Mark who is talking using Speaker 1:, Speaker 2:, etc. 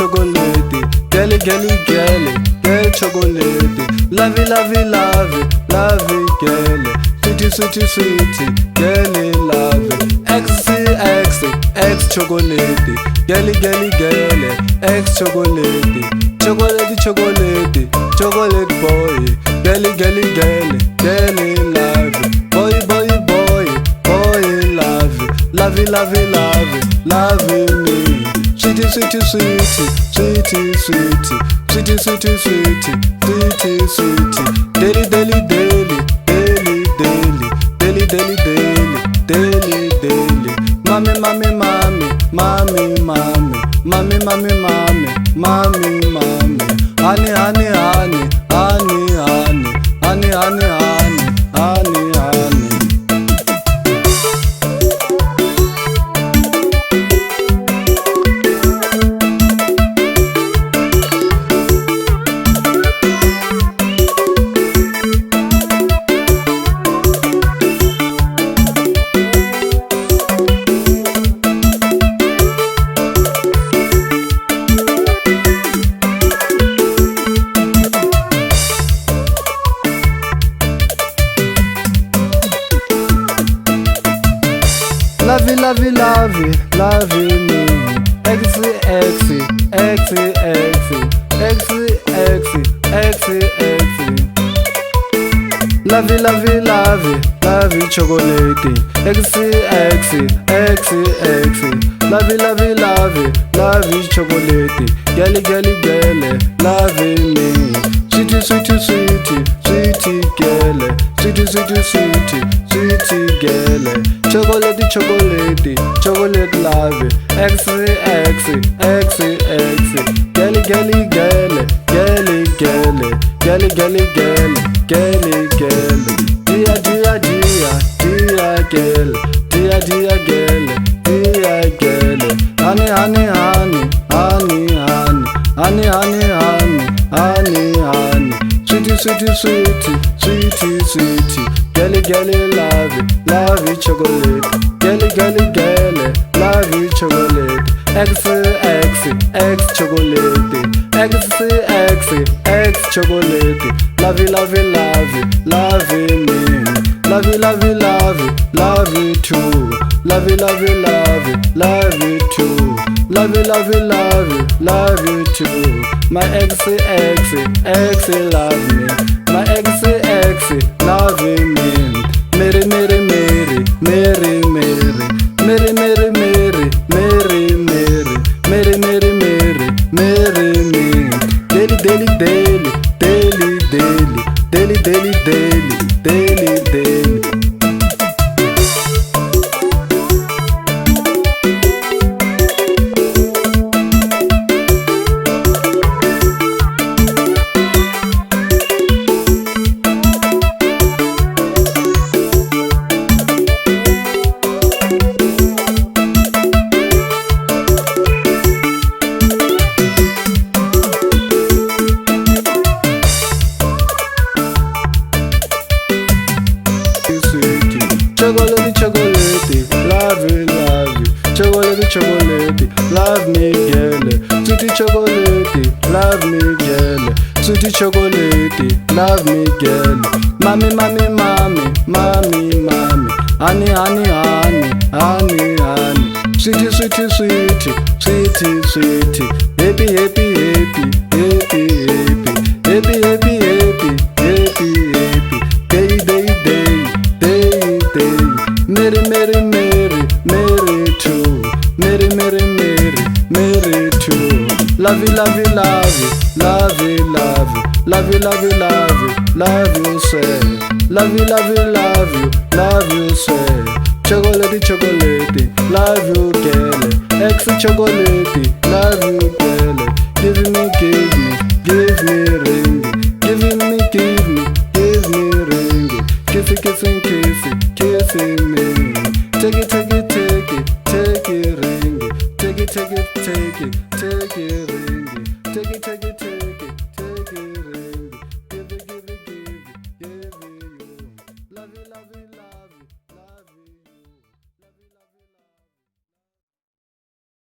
Speaker 1: chocolate, girl, girl, girl, girl chocolate. Love, love, love, love, girl. Sweetie, sweetie, sweetie, girl, love. X, X, X chocolate, girl, girl, girl, X chocolate. Chocolate, chocolate, chocolate boy, girl, girl, girl, girl, love. Boy, boy, boy, boy, love. Love, love, love, love me. Sweetie, sweetie, sweetie, sweetie, sweetie, sweetie, sweetie, sweetie, sweetie, sweetie. Daily, daily, daily, daily, daily, daily, daily, daily, daily, daily. Mommy, mommy, mommy, mommy, mommy, mommy, mommy, mommy, mommy, mommy. Honey, honey, honey, honey, honey, honey, honey, honey, honey, honey. Love, love, love, love me. X, X, X, X, X, X, X, X. Love, love, love, love chocolate. X, X, X, X. Love, love, love, love chocolate. Girl, girl, girl, love me. Sweetie, sweetie, sweetie, sweetie girl. Sweetie, sweetie, sweetie, sweetie girl. Chocolate, chocolate, chocolate love. X, X, X, X. Girl, girl, girl, girl, girl, girl, girl, girl, girl, girl. Dear, dear, dear, dear girl, dear, dear girl, dear girl. Honey, honey, honey, honey, honey, honey, honey, honey, honey, honey. Sweetie, sweetie, sweetie, sweetie, sweetie. Girl, girl, love, love chocolate. Girl, girl, girl, love chocolate. X, X, X chocolate. X, X, X chocolate. Love, love, love, love me. Love, love, love, love you too. Love, love, love, love you too. Love, love, love, love you too. My ex, ex, ex love me. My ex, ex love me. Mary, Mary, Mary, Mary, Mary, Mary, Mary, Mary, Mary, Mary, Mary, Mary, Mary, Mary, me. Daily, daily, daily, daily, daily, daily, daily, daily, daily, daily. Chocolate, chocolate, love you, love you. Chocolate, chocolate, love me, girl. Sweetie chocolate, love me, girl. Sweetie chocolate, love me, girl. Mommy, mommy, mommy, mommy, mommy. Honey, honey, honey, honey, honey. Sweetie, sweetie, sweetie, sweetie, sweetie. Happy, happy, happy, happy, happy, happy, happy, happy, happy, happy. Day, day, day, day, day. Mary, Mary, Mary, Mary too. Mary, Mary, Mary, Mary too. Love you, love you, love you, love you, love you, love you, love you, love you, love you, say. Love you, love you, love you, love you, say. Chocolate, chocolate, love you, girl. X chocolate, love you, girl. Give me, give me, give me ring. Give me, give me, give me ring. Kissy, kissing, kissy, kissing me. Take it, take it, take it, take it, ring. Take it, take it, take it, take it, ring. Take it, take it, take it, take it.